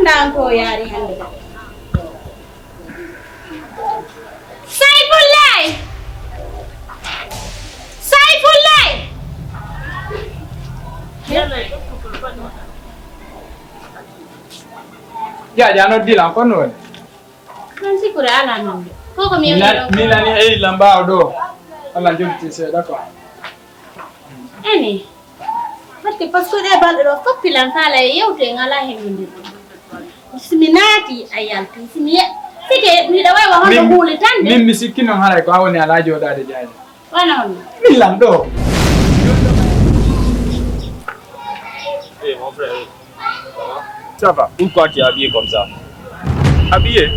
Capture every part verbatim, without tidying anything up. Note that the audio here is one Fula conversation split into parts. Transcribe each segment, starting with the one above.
Naan ko yaari hannde. Sayfullaay! Sayfullaay! Jaaja no dilan kono woni. Kan sikure ala non. Koko mi mi nani eyi lamba o ɗo. Allah jogiti seeɗa ko. Eni. Parce que parce que ɗe balɗe ɗo foppilan kala e yewte en ala hen windirde. Si mi naati a yalti si mi ye sike miɗa wawi wa hono huuli tan de. Min mi sikki noon haray ko a woni ala jooɗaade jaaja. Wano min lan ɗo. Ça va? Pourquoi tu es habillé comme ça? Habillé?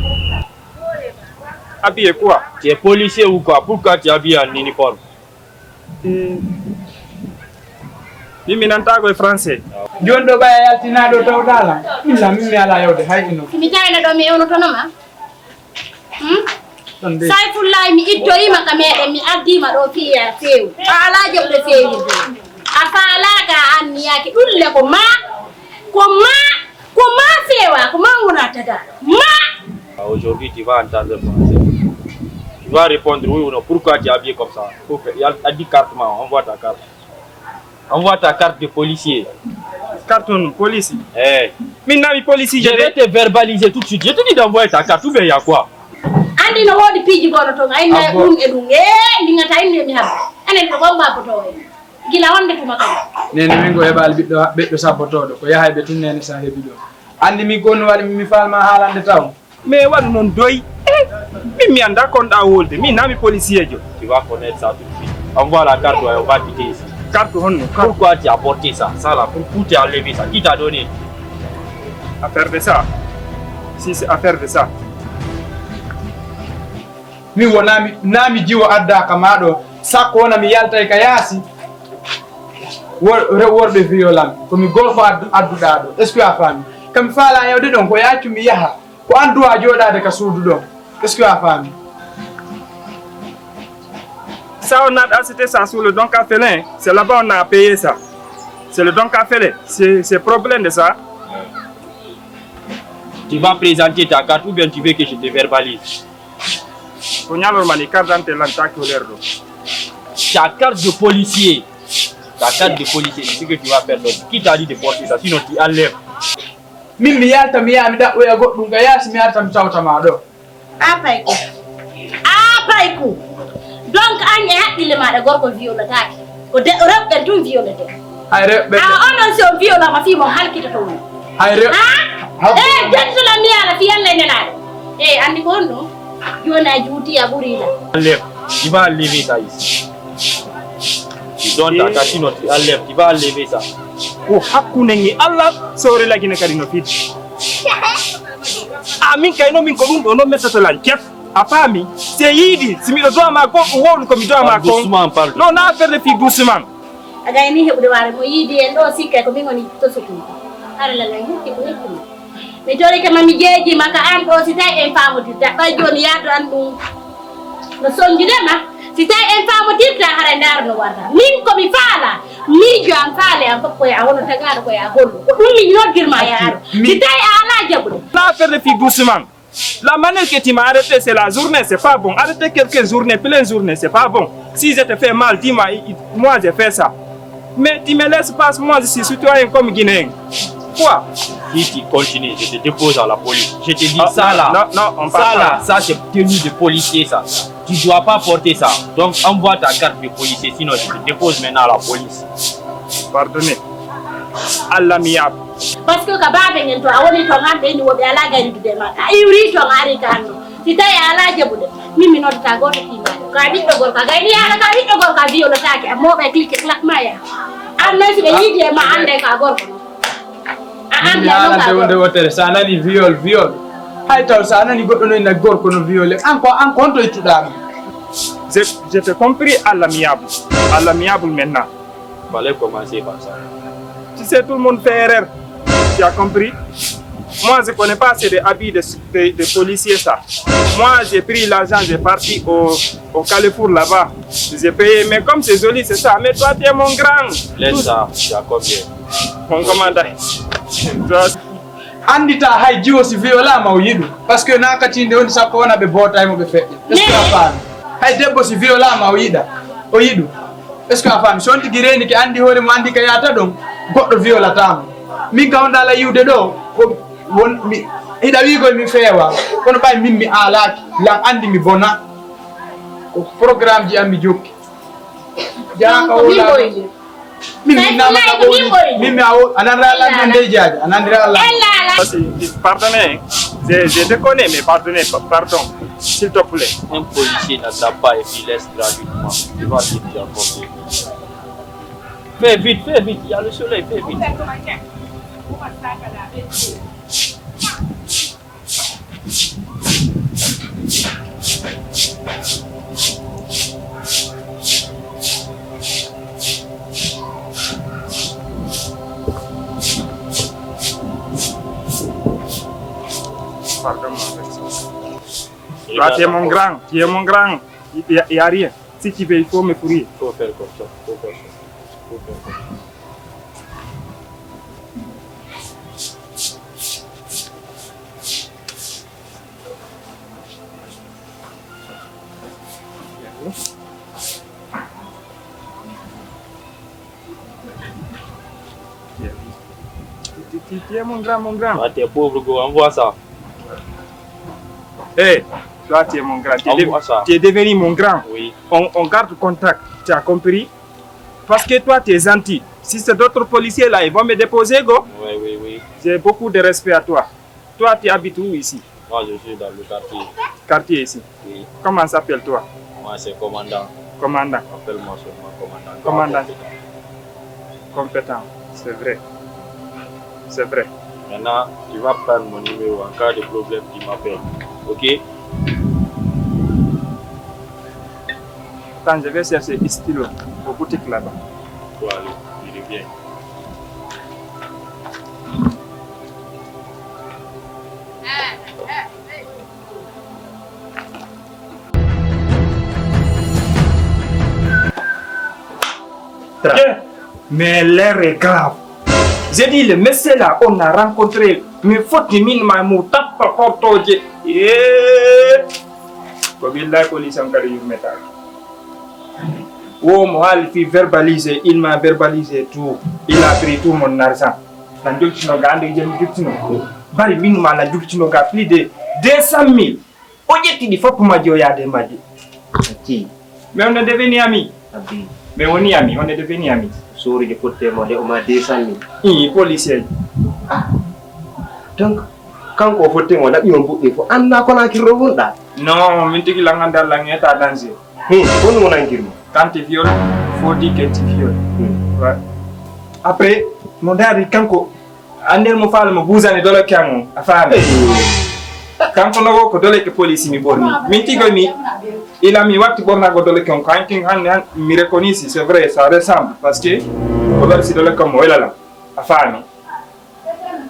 Habillé quoi? Tu es policier ou quoi? Pourquoi tu es habillé en uniforme? Min mi nanta ko e français. Joni ɗo ɓaya yaltinaɗo tawɗa lan illa min mi ala yawde hay ino. Simi tawino ɗo mi ewnotonoma. Sayfullahi mi ittoyima ka meɗen mi addima ɗo fiya feewu a ala jomɗo feewirde a faalaka a anniyaki ɗulle ko ma ko ma ko ma feewa ko ma wona tagaɗo ma. Aujourd'hui tu vas entendre français. Tu vas répondre oui ou non. Pourquoi tu es habillé comme ça? Addi carte ma, envoie ta carte. Envoie ta carte de policier. Carte on police. Eh. Min nami police. Je vais te verbaliser tout de suite. Je te dis d'envoyer ta carte ou bien il y a quoi? Andi no wodi piji gono to ngai na dum e dum. Eh, mi ngata inde mi habba. Anen to gomba ko to. Gila wonde tuma kam. Nene min go hebal biddo biddo sabbotodo ko yahay be tun nene sa hebi do. Andi mi gon wadi mi falma halande taw. Mais waɗu noon doy. Min mi anndaa ko ɗa wolde, min naa mi policier jo. Tu vas connaître ça tout de suite. Envoie la carte et on va quitter ici. Carte honno? Pourquoi tu as porté ça? Ça là, pour, pour tu as levé ça? Qui t'a donné? Affaire de ça. Si c'est affaire de ça. Min wonaa mi naa mi jiwo addaa ka maa ɗoo, sakko wona mi yaltay ka yaasi. Wor, rew worɓe viyolan, ko mi gorko addu, adduɗaa ɗoo. Est-ce que a faami? Ka mi faalaa yawde ɗon, ko yaacu mi yaha. Ko an duwaa jooɗaade ka suudu ɗon. Est-ce que a faami? Ça, on a acheté ça sur le Don Cafélé. C'est là-bas on a payé ça. C'est le Don Cafélé. C'est c'est problème de ça. Tu vas présenter ta carte ou bien tu veux que je te verbalise? Ko ñalorma ni carte d'identité lan ta couleur ɗo. Ta carte de policier. Ta carte de policier, c'est ce que tu vas faire donc. Qui t'a dit de porter ça? Sinon tu enlèves. Min mi yalta mi yaha mi ɗaɓɓoya goɗɗum ga yaasi mi arta mi tawta ma ɗo. A payko. A payko. Donc an e haqqille maɗa gorko violataake. Ko de rewɓe tun violete. Hay rewɓe. A onon si on violama fii mon halkitoto woni. Hay rewɓe. Ha? Eh, dettola mi ala fi yalla nelaɗo. Eh, andi ko on ɗum. Joni a juuti a ɓuri la. Enlève. Tu vas enlever ça ici. Tu donnes ta carte, sinon tu enlèves. Tu vas enlever ça. Ko hakkunde ngi Allah sowre lagine kadi no fiti. A min kay no min ko ɗum ɗo no mettata lan cef. A faami? Se yiidi si miɗo dowa ma goɗɗo wowlu ko mi dowa ma kon. Doucement parle. Non na affaire de fii doucement. A gayni heɓude waare mo yiidi en ɗo sikkay ko min woni to sukun. Hara lalay hukki ko hukki mo. Mi torike ma mi jeejima ka an ɗo si tawi en faamodirta ɓay jooni yaadu an ɗum no sonjude ma si tawi en faamodirta haray ndaara no warta min ko mi faala miijo an faale an fof koye a wono tagaaɗo koye a gollu ko ɗum min noddirma yaaro si tawi a alaa jaɓude. Pas faire de fille doucement. La manière que tu m'as arrêté, c'est la journée, c'est pas bon. Arrêter quelqu'un journée, pleine journée, c'est pas bon. Si je te fais mal, dis-moi, moi j'ai fait ça. Mais tu me laisses passer, moi je suis citoyen comme Guinéen. Quoi? Si tu continues, je te dépose à la police. Je te dis ah, ça non, là. Non, non, on ça là, ça c'est tenue de policier ça. Tu dois pas porter ça. Donc envoie ta carte de policier, sinon je te dépose maintenant à la police. Pardonnez. Allah mi yaab. Parce que ka baabe ngen to a woni ton an ɓeyni woɓe ala gaynude ma a iwri ton a ari ka anno si tawi a ala jaɓude min mi noddata goto timaɗo ka ɓiɗɗo gorko a gayni yaala ka ɓiɗɗo gorko a violotake a moɓa clique claque ma yaha an noon siɓe yiidi e ma ande ka gorko a ande nde wonde wottere sa nani viol viol hay taw sa nani goɗɗo no ina gorko no viole an ko an ko honto ittuɗa ɗum je te compris à l'amiable à l'amiable maintenant Fallait commencer par ça. Tu sais, tout le monde fait erreur. Tu as compris? Moi, je ne connais pas, c'est des habits de, de, de policiers, ça. Moi, j'ai pris l'argent, j'ai parti au, au carrefour là-bas. J'ai payé, mais comme c'est joli, c'est ça. Mais toi, tu es mon grand. Laisse ça, tu as combien? Mon commandant. Toi, Anndita hay jiwo si violama o yiɗu. Parce que na katinde woni sappo wona ɓe boota e mo ɓe feƴƴa. Est-ce que a faami? Hay debbo si violama o yiɗa, o yiɗu. Est-ce que a faami? So on tigi reeni ke anndi hoore mo anndi ka yaata ɗon, goɗɗo violata mo. Min ka honɗa ala yiwde ɗo, ko won, mi, hiɗa wiigoy mi feewa. Kono ɓay min mi aalaaki, lan anndi mi bona. Ko programme ji am mi jokki. Jaa ka wona. Min min nama ka ɓowli. Min mi awo anandira Allah non dey jaaji anandira Allah. Pardonnez, j'ai j'ai déconné, mais pardonnez, pa- pardon, s'il te plaît. Un policier n'attrape pas et puis laisse gratuitement. Tu vas vite, tu as compris. Fais vite, fais vite, il y a le soleil, fais vite. Pardon, mon frère. Toi, tu es mon grand, tu es mon grand. Il n'y a, il y a rien. Si tu veux, il faut me fourrer. Faut faire comme ça, faut faire comme ça. Faut faire comme ça. Tu, tu, tu, tu es mon grand, mon grand. Ah, t'es pauvre, go, envoie ça. Hey, toi, tu es mon grand. Tu es, de- Envoie ça. Tu es devenu mon grand. Oui. On, on garde contact. Tu as compris? Parce que toi, tu es gentil. Si c'est d'autres policiers là, ils vont me déposer, go. Oui, oui, oui. J'ai beaucoup de respect à toi. Toi, tu habites où ici? Moi, je suis dans le quartier. Quartier ici. Oui. Comment s'appelle-toi? Moi, c'est commandant. Commandant. Appelle-moi seulement commandant. Commandant. Compétent. Compétent, c'est vrai. C'est vrai. Maintenant, tu vas prendre mon numéro. En cas de problème, tu m'appelles. Ok? Attends, je vais chercher un stylo au boutique là-bas. Faut aller, je reviens. Tra. Mais l'heure est grave. J'ai dit, le monsieur là, on a rencontré. Mais faut que min ma mo tappa portoje. Eh. Ko billahi police am kadi yurmetaake. Wo mo haali fi verbaliser, il m'a verbalisé tout. Il a pris tout mon argent. Na jokkitino ga, ande je mi jokkitino. Bari min ma na jokkitino ga plus de deux cent mille. O ƴetti ɗi fof majji o yaade e majji. Acci. Mais on est devenu ami. Abbi. Mais woni ami, on est devenu ami. Sooruje fotte mo de o ma deux cent mille. Ii, policier. Ah. Donc, kanko o fotte mo, ɗaɓɓi on buɗɗi fof. Annda ko nankirɗo wonɗa. Non, min tigi langande Allah ngeta danger. Hmm, ko ɗum o nankirmo. Quand tu violes, faut dire que tu violes. Hmm. Ouais. Après, mo daari kanko, annder mo faala mo buusani doloke am on, a faami? Kanko nogo ko doloke police mi ɓorni. Min tigoy mi, ila mi watti ɓornago doloke on, ko hankin hannde han, mi reconnaît si, c'est vrai, ça ressemble, parce que ko ɗon si doloke on mo welalam, a faami?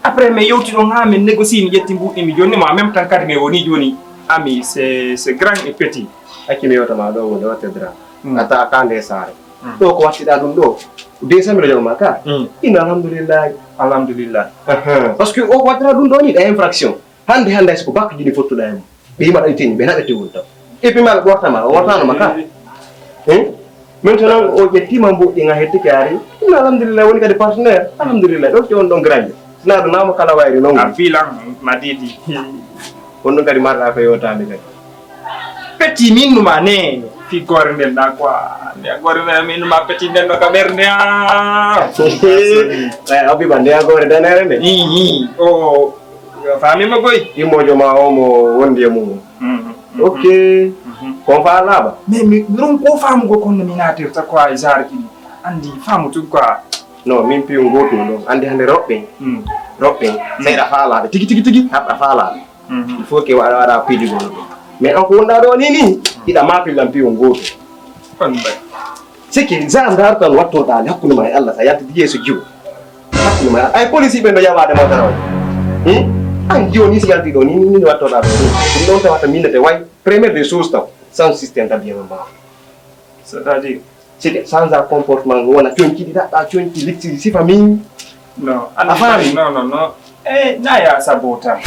Après, mi yewti ɗon haa min négocier, mi ƴetti mbuuɗi, mi jonni mo, en même temps kadi mi woni jooni, ami, c'est, c'est grand et petit. Accu mi yewta ma ɗo, wonde watte dra. Hmm. A tawa ka nde saare. Hmm. Ɗo ko wattiɗa ɗum ɗo, deux cent mille jooma ka. Hmm. Ino alhamdulillahi. Alhamdulillah. Ahan. Parce que o wattata ɗum ɗo ni, ɗa infraction. Hannde, hannde, hay so ko bakkuji ɗi fottuɗa e mum. Ɓe yima ɗaɗi teñi, ɓe naɓete woni taw. Et puis ma ɓe ɓortama, o wortano ma ka. Eh. Hein? Maintenant, o ƴettima mbuɗɗi nga hettike ari. Ino alhamdulillah, woni kadi partenaire. Alhamdulillah, ɗo te on ɗon grande. Sina ɗo nama kala wayri noon. A filan ma didi. On ɗum kadi marɗa ko yewtande kadi. Petit min numa ne. Fi gore nden ɗa quoi. Nde gore nden min numa petit nden ɗo ka ɓernde, ah. Eh, o biba nde a gore danere nde. Ii, ii. O, o famima koy. Immojo ma o mo wondi e mum. Mhm, mhm. Ok. Mhm. Kon fa laaɓa. Mais mi, mi ɗon ko famugo kon no mi natirta quoi, e genre kini. Andi famu tun quoi. Non, min piyu ngotu ɗon. Andi hande roɓɓe. Mm. Roɓɓe. Mm. Seyɗa faalaɓe. Tigi, tigi, tigi. Haɓɓa faalaɓe. Mhm. Il faut que waɗa, waɗa piiji gono ɗon. Mais an ko wonɗa ɗo ni ni, iɗa ma pillan piyu ngotu. On bay. Siki, genre ndartan wattorɗa nde hakkunde ma e Allah, sa yaltiti yeeso jiwo. Hakkunde ma e Allah. Ay police ɓe no yawade ma darawa. Hmm? An jiwo ni si yalti ɗo ni, ni, ni wattorɗa ɗo ni. Ɗum ɗon tawata minete way. Première des choses taw, sans système d'habillement ma. C'est-à-dire? Sidi change comportement, wona conci ɗi daɗɗa, conci litti sifa min. Non, a faami? Non, non, non. Eh, na ya sabota.